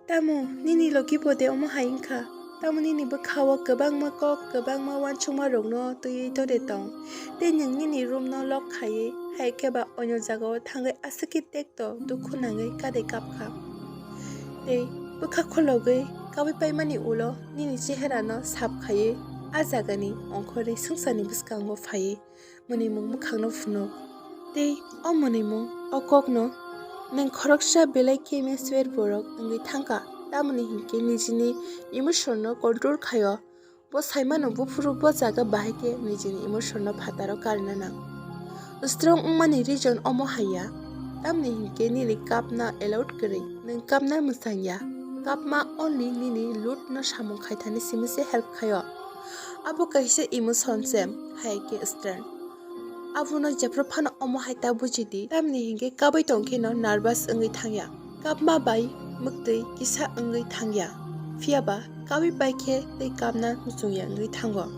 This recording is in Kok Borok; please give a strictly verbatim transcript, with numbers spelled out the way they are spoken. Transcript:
Tamo nini logi bo de omo hai wngkha? Tamo nini bwkha-o kwbangma kok, kwbangma uansukma rokno twiwi tode tong? Tei nwng nini room no lock khaiwi, hai khe ba oino jagao thangwi aswk khe tekto dukhu nangwi kade kapkha. Tei bwkha khologwi kabwi paimani ulo nini chehera no sap khaiwi a jagani ongkhorwi swngcharni bwskango phaiwi mwnwimung mwkhangno phunuk. Tei o mwnwimung o kokno nwng khoroksa belai khe menswear borok wngwi thangkha, tamoni hinkhe nijini emotion no control khaio. Bo saimano buphuru bo jaga bahai khe nijini emotion no phataro karna nang. Strong wngmani reason omo haiya, tamni hinkhe nini kapna allowed kwrwi, nwng kapna mwchangya. Kapma only nini load no samung khaithani simi se help khaio. Abo kaisa emotion se, hai khe strength. Abono jephru phano omo hai ta buji di, tamni hinkhe kabwi tong kheno nervous wngwi thangya. Kapma bai mwktwi kisa wngwi thangya. Phiyaba kabwi bai khe tei kapna muchungya wngwi thango.